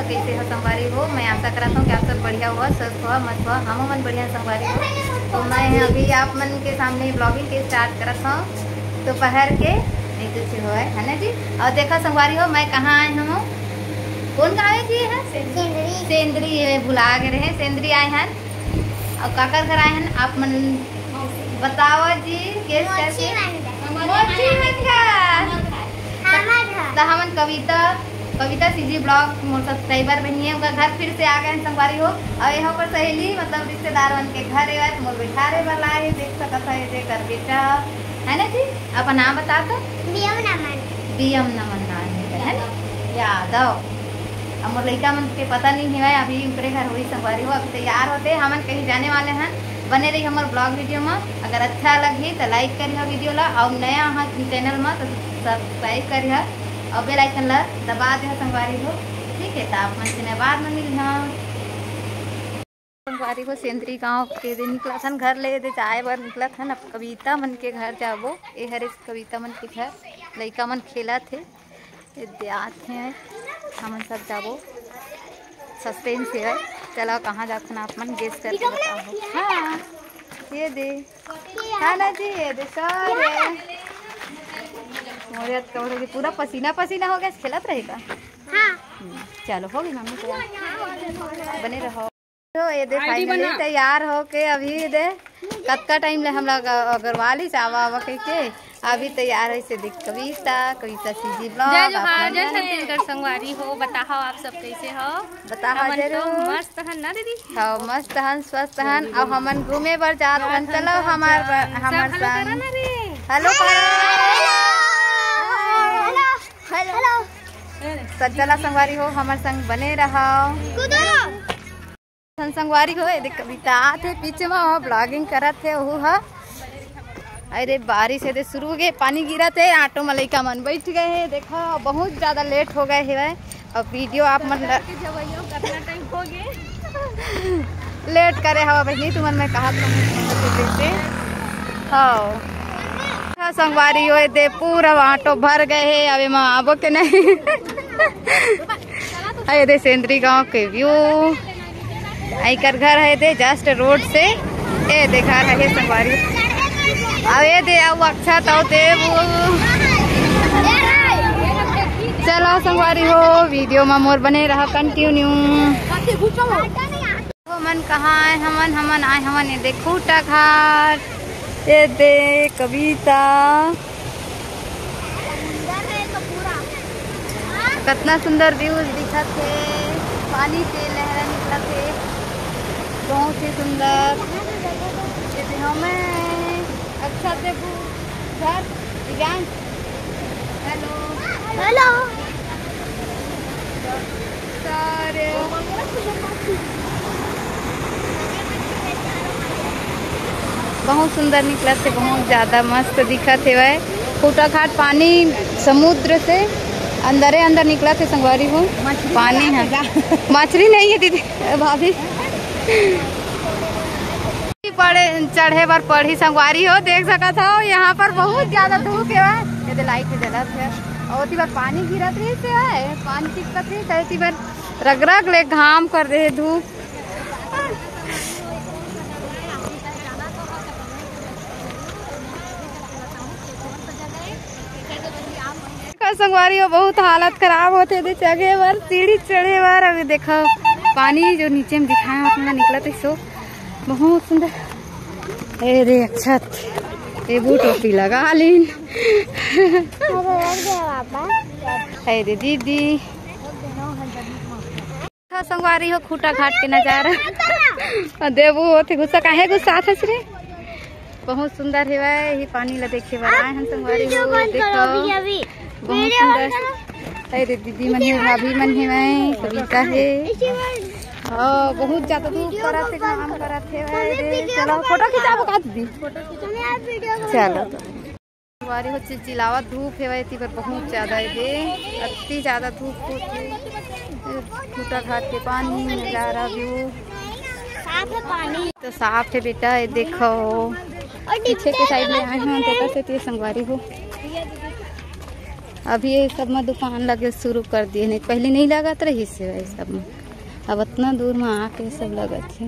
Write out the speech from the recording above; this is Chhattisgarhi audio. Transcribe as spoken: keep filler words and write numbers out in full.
कैसे हो संगवारी हो? मैं आशा करत हूँ कि आप सब बढ़िया हुआ, स्वस्थ हुआ, मस्त हुआ। हम मन बढ़िया संगवारी हो। तो मैं अभी आप मन के सामने vlogging के start करत हूँ दोपहर के, नहीं कुछ हो है, है ना जी? और देखो संगवारी हो, मैं कहाँ आए हूँ, कौन गाँव है जी? है सेंदरी। सेंदरी, ये भुला गए रहे, सेंदरी आए हैं। और काकर घर आए हैं आप मन बताओ जी, guess करके। मोची मन घर। हमर घर। तो हमन कविता, कविता सीजी vlog मोर subscriber बनी है, उनका घर फिर से आ गए हैं संगवारी हो। और यहाँ पर सहेली मतलब रिश्तेदार मन के घर है, तो मोर बैठारे वाला है, देख सकत है, ये कर बेटा है ना जी। अपन नाम बता तो। बीएम नमन। बीएम नमन नाम है, है ना? यादव। अब मोर लइका मन के पता नहीं है, अभी उनकरे घर होई संगवारी हो, अभी तैयार होते, हमन कहीं जाने वाले हैं। बने रही हमर vlog video में। अगर अच्छा लगही तो like करिहा video ला, और नया आहा channel में तो subscribe करिहा और bell icon ला दबा दे संगवारी हो। ठीक है, तो आप मन से मैं बाद में मिलना। संगवारी हो, सेंदरी गांव के दे निकलत हन घर ले दे जाए बर निकलत हन। अब कविता मन के घर जाबो। ए हरे कविता मन के घर, लइका मन खेलत हे। ये दे आत हे, हमन सब जाबो। Suspense हे, चला कहाँ जाथन आप मन guess करके बताओ। हाँ, ये दे। हाँ ना जी, ये दे सर। मोरे हाथ कवर हो गई, पूरा पसीना पसीना हो गया, खेलत रहेगा। हाँ। हम्म, चलो हो गई मम्मी तैयार, बने रहो। तो ये दे finally तैयार हो के अभी दे कतका time ले हम लोग अगरवाली चावा आवा कह के अभी तैयार है से देख कविता, कविता सीजी vlog। जय जोहार, जय छत्तीसगढ़ संगवारी हो, बताओ आप सब कैसे हो? बताओ हमन तो जरूर। मस्त हन ना दीदी? हाँ, मस्त हन, स्वस्थ हन। और हमन घूमे बर जात हन, चलो हमार ब-, हमर संग। Hello करा ना रे। Hello करा। Hello। Hello। तो चला संगवारी हो, हमर संग बने रहो। कूदो। संगवारी हो, ये देख कविता आत हे पीछे में, वो vlogging करत हे, ओहू ह। अरे बारिश हे दे शुरू हो गए, पानी गिरत हे, auto में लइका मन बैठ गए हे। देखो बहुत ज्यादा late हो गए हे, अब video आप मन ल- late करे हवा बहिनी, तुमन मैं कहा तुमन कैसे। हाँ। हाँ, संगवारी हो, ये दे पूरा auto भर गए हे, अब एमा आबो के नहीं। ये दे सेंदरी गांव के view। एकर घर हे दे just road से। ए दे घर हे संगवारी। अब ये दे अब अक्षत अउ देव। चलो संगवारी हो, video में मोर बने रहा continue। हमन कहाँ आए हमन, हमन आए हमन ये दे खूटा घाट। ये दे कविता। कतना सुंदर views दिखत हे, पानी के लहरा निकलत हे, बहुत ही सुंदर। ये दे हमें अच्छा से बु-, घर डिजाइन। Hello। Hello। सारे बहुत सुंदर निकलत हे, बहुत ज्यादा मस्त दिखत हेवय। खूटा घाट पानी समुद्र से अंदरे अंदर निकलत हे संगवारी हो। पानी है, मछली नहीं है दीदी, भाभी। पड़े चढ़े बर पड़ही संगवारी हो, देख सकत हो यहाँ पर बहुत ज्यादा धूप हेवय। ये दे light हे जलत हे, और ओती बर पानी गिरत रहिस हे, पानी चिपकत रहिस हे, ओती बर रग रग ले घाम कर दे हे धूप। का संगवारी हो, बहुत हालत खराब होथे दे चढ़े बर, सीढ़ी चढ़े बर। अभी देखो पानी जो नीचे में दिखाए आप मन निकलत हे सो बहुत सुंदर। ए रे अक्षत, ए बू टोपी लगा लीन। ए रे दीदी। हाँ, संगवारी हो, खूटा घाट के नजारा। और देवू होथे गुस्सा, काहे गुस्सा आथस रे? बहुत सुंदर हेवय, ही पानी ला देखे बर आए हन संगवारी हो। देखो, बहुत सुंदर। अरे दीदी मन हे, भाभी मन हेवय, कविता हे। हाँ, बहुत ज्यादा धूप करत हे, घाम करत हेवय रे। चलो फोटो खिंचाबो का दीदी? चलो तो। संगवारी हो, चिलचिलावत धूप हेवय, एती बर बहुत ज्यादा हे दे, अति ज्यादा धूप होथे। खूटा घाट के पानी, नजारा view। साफ है पानी। तो साफ हे बेटा, ये देखो। और पीछे के side में आए हैं, देखो से ते संगवारी हो। अभी ये सब में दुकान लगे शुरू कर दिए, नहीं पहले नहीं लगत रहिस हे ये सब में। अब इतना दूर में आके सब लगत हे।